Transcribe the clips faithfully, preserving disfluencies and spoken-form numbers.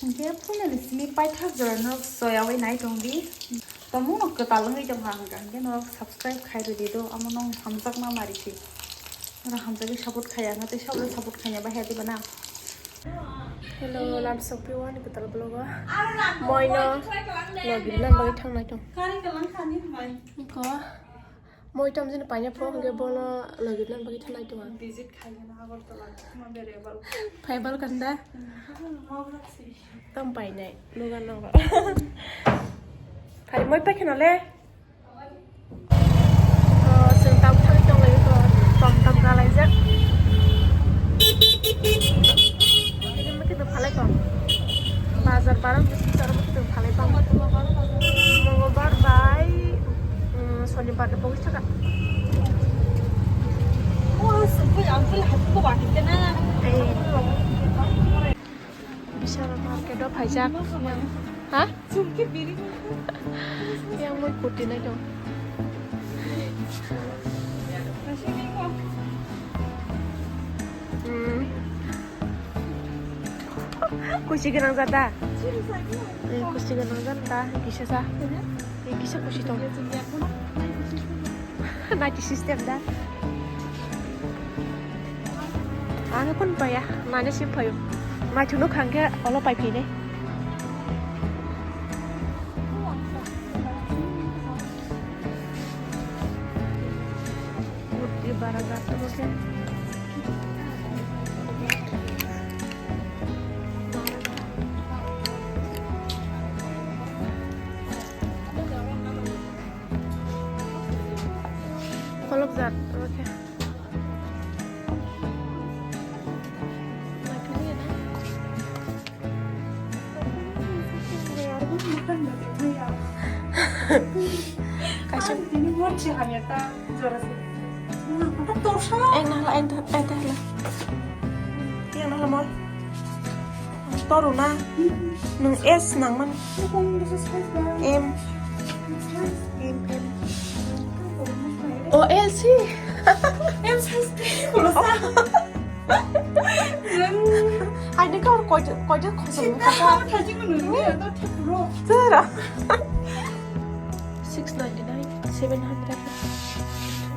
Hingke finally simi paithak jora norok soyawi nai tongdi. Tamo no kwtal wngwi tongkha hingka hingke norok subscribe khai rwdi do, amo nong hamjakma mari si. Norok hamjagwi support khaiya, hwnkhe tei sabole support khaina bahai diba na? Hello, lam sokphi wani kwtal vlog o. Moino login nan bagwi thangnai tong. Ko. Moi tam jin paina pho hingke bono login nan bagwi thangnai tong. Visit khaina Agartala, ma bere bal. Phai bal kanda. Tam painai, nuga nogo. Phai moi paikhe nole. Oh, chwng tam thangwi tonglaio to, tom tom kalaijak. Ini mungkin tuh phalai kong. Bazar barang tuh secara mungkin tuh phalai kong. Mongolbar bai, mm, Sonibar tuh pogis thaka. Oh, sempul ampul hati ko baki kena. Eh. Bishal market o phaijak. Ha? Yang moi kurti nai tong. Hmm. Kuchi gwnang jada. Hmm, kuchi gwnang jada. Kisa sa. Kisa kuchi tong. Naiti system da. Ang phone paya, mane sim phayo. Naithokno khangkhe olo pai phine. Murti bara gatto khe. Kolok jat, oke. Kaisa. Ek nahla, ek nahla, ek nahla. Yang nahla moi. Toru na. Nung S nang man. M. M, M. O L C. M size. Hai ni kau koi koi koi kosong kata. Tera. Six ninety nine, seven hundred.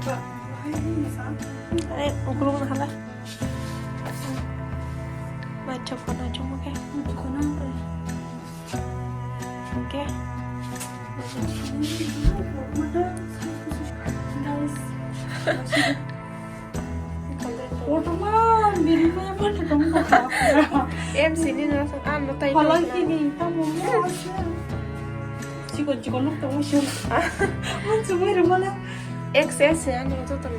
Hai ni sa. Hai ukulung na hala. Naithok, naithok, oke. Oke. Guys. Otoma, bini ma photo tong ko. M C ni na sa, ah, no tai. Phalai kini, tamo mo. Chikon, chikon nuk tong mo. Mo chumui rumala. X S ya, no to tong.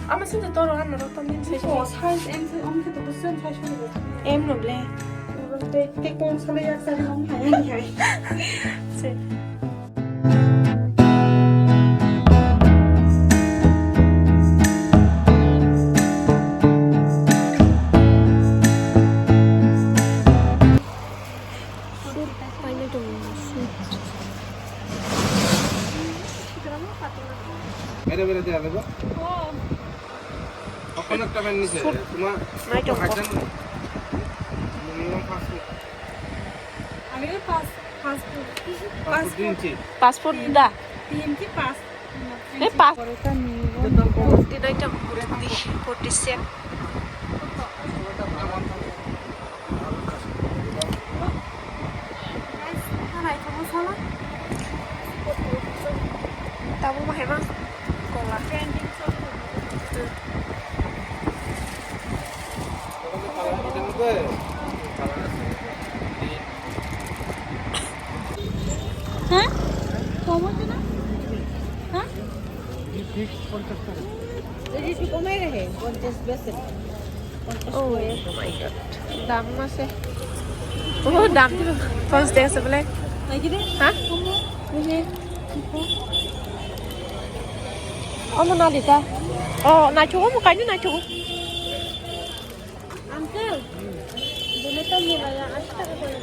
Ama sini toro ano ro tong nim se. Oh, size M size, om ke to busen size ni. M no ble. Te te kong sale yak sale om hai hai hai. Se. Suit painai tongo, suit. Bere bere de alego. Oh. Open ekta fan nise, suit. Tuma nai tongo. Minimum pass foot. Alego pass, pass foot. Pass foot din chi. Pass foot da. Din chi pass. Ei, pass. Kurti nai tongo, kurti, kurti set. Tamo ma hai ma? Kola. Ha? Komo to na? Ha? Fixed পঞ্চাশ টাকা। এই যে একটু কমাই রাখে, পঞ্চাশ বেচে। Oh my God. দাম আছে। Oh, দাম দিব। পঞ্চাশ টাকা আছে বোলে। হ্যাঁ? ওই যে, Omo nalita. Oh, naithogo, omo kaino naithogo. Uncle, bole to milaya ashi taka pore.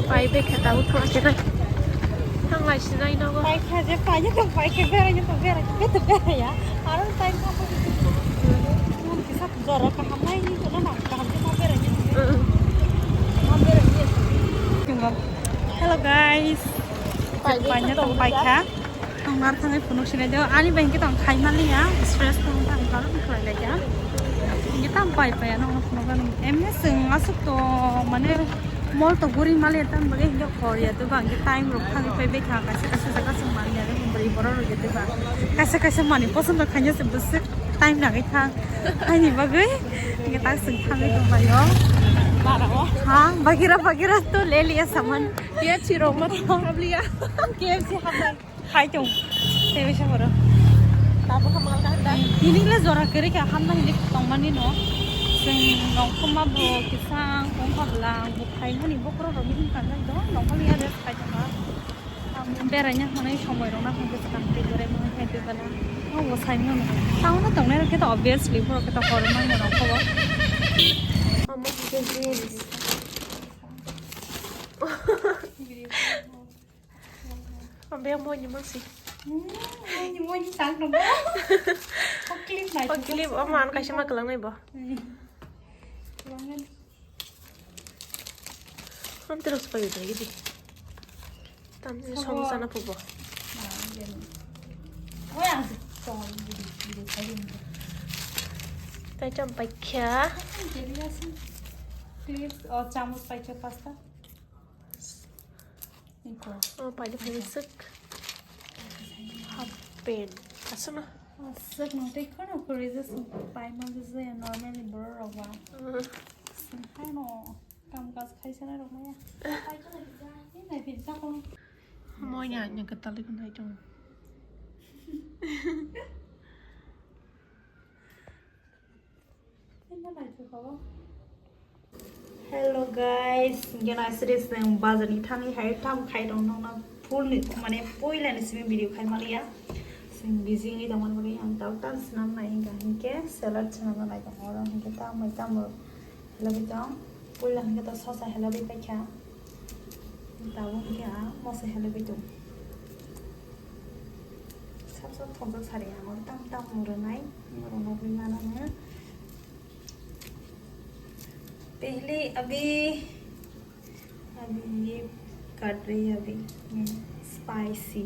Pai bekha tabuk thang khe nai. Thang lai sinai nogo. Pai kha je pai je tong pai khe berai je tong berai khe to berai ya. Aro pai kha. Paina tong paikha. Tong nar thangwi phunuk sinai do. Ani bai hwnkhe tong khai manliya. Stress tong tang kar khlai laikha. Hwnkhe tam pai pai ano phunuk ano. Emne chwng aswk to mane mol to guri maliya tam bagwi hwnkhe khor ya to ba hwnkhe time rok thangwi pai bai kha. Kaisa kaisa jaga chwng manya le bwrwi borok rok ya to ba. Kaisa kaisa mani poson rok khaina se bwswk time nangwi kha. Ani bagwi hwnkhe tak chwng thangwi tong bai o. Ha, bagira bagira to le liya saman. Ye chirok ma thabliya. K F C hablai. Hai tong. Tebe sa boro. Tabo hamal ka handa. Ini le jora kere ka hamna hindi tong mani no. Sing nong koma bo kisang kong ka blang bo khai hani bo kro ro mi kan do nong kali ya res khai tong ma. Beraina hwnwi somoi rokna hwnkhe swkang tei berai mano khe tei bana. O bo sai mano. Town o tongnai rok khe to obviously borok khe to hor mano rok kho bo. Omo khe jeans. Obe mo ni masi. Ni mo ni sang no. O clip nai. O clip o man kaisa ma kelang nai bo. Kelang nai. Ang terus payo dai gidi. Tam ni song sana pubo. Oya. Tai cham paikha. Clips o chamus paikha pasta. Iko. O paile paile sik. Half pant. Asana. Aswk no tei kheno kwrwi je song pai ma je je normal ni borok rok ba. Sing hai no kam kaj khai sana rok maya. Pai kheno ni nai phi sa ko. Moya nya ka tali ko nai tong. Hello guys, gena siri seng bazar ni thani hai tam khai dong nong na full ni mane poila ni simi video khai maliya. Sing busy ngi dong mani ang tau tan snam nai hinga hinke salad snam nai dong oro hinke tam mai tam ro hello bi dong poila hinke ta sosa hello bi paikha. Tabo hinke a mosa hello bi dong. Sab sab thongjak sari ang tam tam ro nai. Oro nogwi mano nang. Pehli abhi, abhi ye kat rahi hai abhi ye spicy.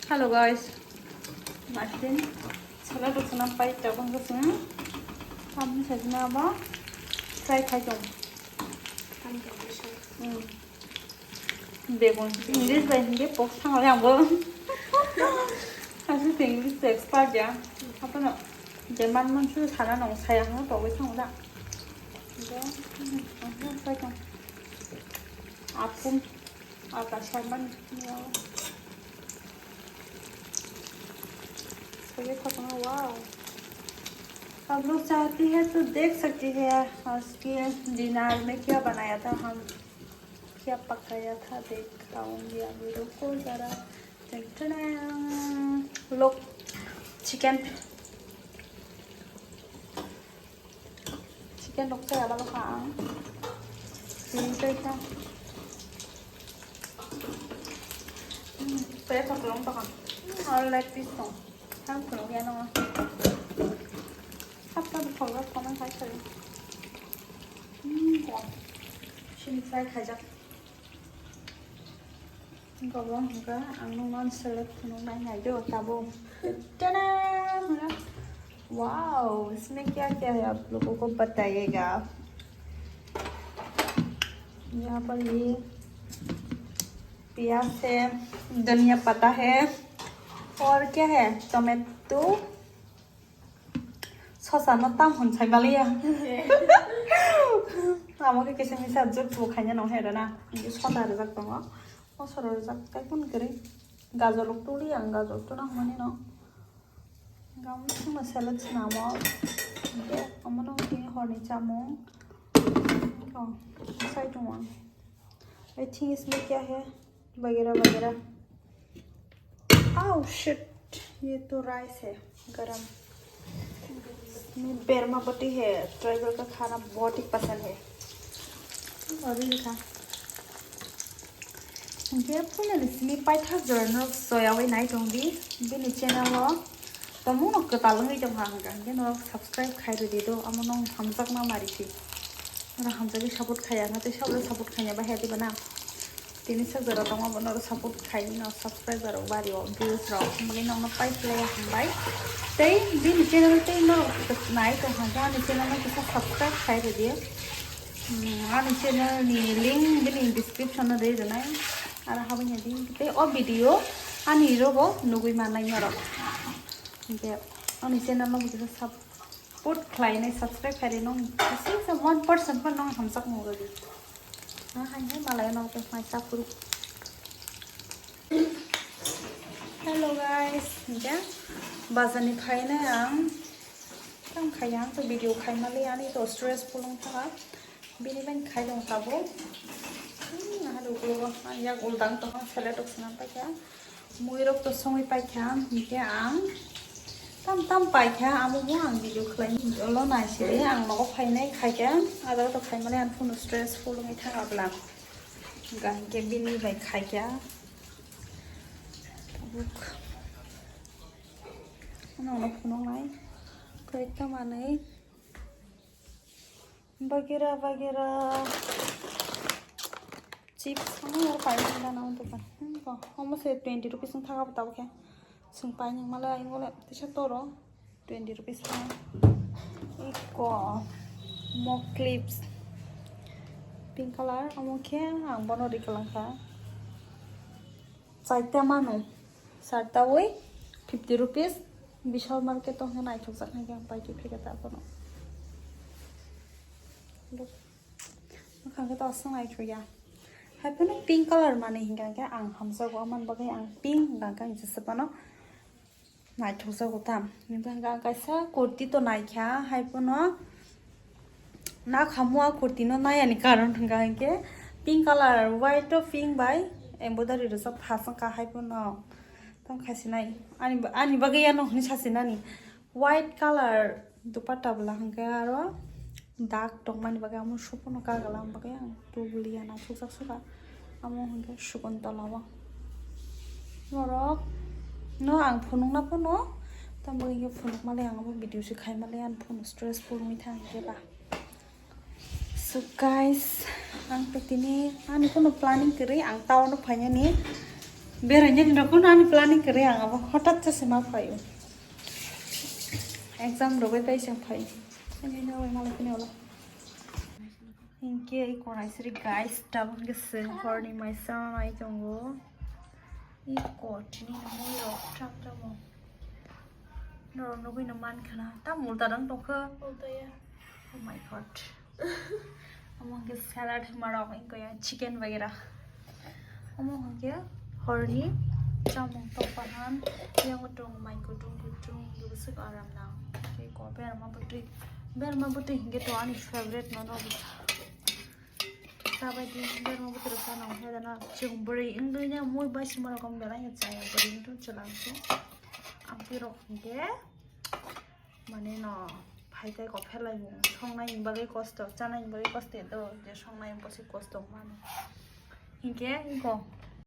Hello guys, Martin, salad rok swnam pai tabang rok swnam. Tamni sajna aba fry khai tong. Hmm. Begun English bai hindi pok thang ore ambo. Asli English to expert ya. Apa no? Deman man su sana nong saya hang to wai thang da. Pai tong. Apun. Ata sharman. Wow. आप लोग चाहती है तो देख सकती है आज के डिनर में क्या बनाया था हम। क्या पकाया था दिखाऊंगी अभी, रुको जरा। टन टन। Look, chicken. Chicken rok chaya labo kha ang. Tini tei kha. Hmm, tei kha tong tong. Aro leg piece tong. Ang phunuk ya nang. Hapta bwkhak rok comment khai sari. Hmm, bo. Sini fry khaijak. Gobong hwnkha ang nukno select phunuk nai nai do tabuk. Tana! Wow, इसमें क्या क्या है आप लोगों को बताइएगा। यहाँ पर ये प्याज है, धनिया पत्ता है और क्या है, tomato. Sosa no tam hwn sai baliya. Amo khe kisa misa jwk bo khaina nang hai rana. Sosa rwjak tongo. Sosa rwjak tai kun kwrwi. Gajor rok tuli ang gajor tuna hwnmani no. Gam sima salad swnamo. Hwnkhe omono hwnkhe horni chamung. Sai tongo ang. I think इसमें क्या है? वगैरह वगैरह। Oh shit, ये तो राइस है, गरम। इसमें बेरमा बोटी है, ट्राइबल का खाना बहुत ही पसंद है। और ये था। Hwnkhe puila ni simi paithak jora no soyawi nai tong di, bini channel o tomung no kwtal wngwi tong kha hwnkha, hwnkhe norok subscribe khai rwdi do, amo no hamjakma mari si. Oro hamjagwi support khaiya, na tei sabole support khaiya bahai diba na. Tini sak jora tongo, bono oro support khai, no subscriber rok bari o, views rok, hambai nokno pai phlai hambai. Tei bini channel tei norok nai tong kha, ani channel no kisa subscribe khai rwdi. Hmm, ani channel ni link bini description o rwi rwnai. Aro habwi ni link tei o video ani rogo nugwi mannai norok. Hinkhe ani channel no kisa sub- Put khlainai subscribe khairi nong sing sa one percent pa nong hamjak nung rodi. Ha hai hai malai nong te mai ta kuru. Hello guys, ja bazar ni phainai ang. Tam khai ang to video khai mali ani to stress pulung tha. Bini bai khai dong tabo. Hmm, ha duklo ang yak uldang to ha sele tok sinam pa kya. Muirok to songwi paikha, hinkhe ang tam tam paikha, amo bo ang video khlai. Olo naisidi ang nogo phainai khaikha, aro to khaimani ang phone stressful wngwi thang abla. Hinkhe bini bai khaikha. Tabuk. Ano no phunuknai. Koyekta manwi. Bagera bagera. Chips ano yar paina dana untuk kan. Hmm, ko. Omo se twenty rupees ang thaka bata ke. Sing paina mala ingole tisa toro twenty rupees ha. Iko mo clips. Pink color omo khe ang bono rikalang kha. Chaita mano. Sartawi fifty rupees. Vishal market o hwnkhai naithokjak hai khe ang paitwi phaikha ta bono. Bwkhang khe to aswk naithokya. Hai phano pink color manwi hinkha khe ang hamjago, amoni bagwi ang pink hinkha khe ang jesa phano naithokjago ta. Hinkha khe ang kaisa kurti to naikha, hai phano. Na khamu a kurti no nai ani karon hwnkha hinkhe pink color, white o pink bai embroidery rijak thasang kahai phano tong khasinai ani ani bagwi ano hwnwi sasinani white color dupatta bwla hinkhe aro dark tongmani bagwi amo suphano kagala bagwi ang tubuliya naithokjak sukha. Amo hwnkhe Shakuntala o. Norok no ang phunukna phano, tamo hwnkhe phunukmale ang abo video se khaimalai ang phone stressful wngwi thang hinkhe ba. So guys, ang to tini ani kono planning kwrwi ang town o phainani berainani rok kono ani planning kwrwi ang abo hotat se ma phaio. Exam rwbai pai se phai. Ani no wai malai kini ola. Hinkhe ei korai sri guys, tabuk hinkhe se horni mai sanai tongo. Ei kotini mui rok tram tamo. Norok nugui no man khana. Ta multa dang tongkha. Multa ya. Oh my god. Omo hinkhe salad hwnma rok, hinkhe chicken bagera. Omo hinkhe horni chamung tokphahan, yang kutung, mai kutung, kutung, bwswk aram nang. Tei ko berma bwtwi, berma bwtwi hinkhe to ani favorite no, no bwsa. Chabai di berma bwtwi rok chana hinkhe dana chwng bwrwi wngwi ya mui bai sima rok belai ya chaya bwrwi wngtong chwla wngtong. Amtwi rok hinkhe mane no phai tei kok pherlai mung songnai ni bagwi kosto, chanai ni bagwi kosto do je songnai bose kosto mano. Hinkhe iko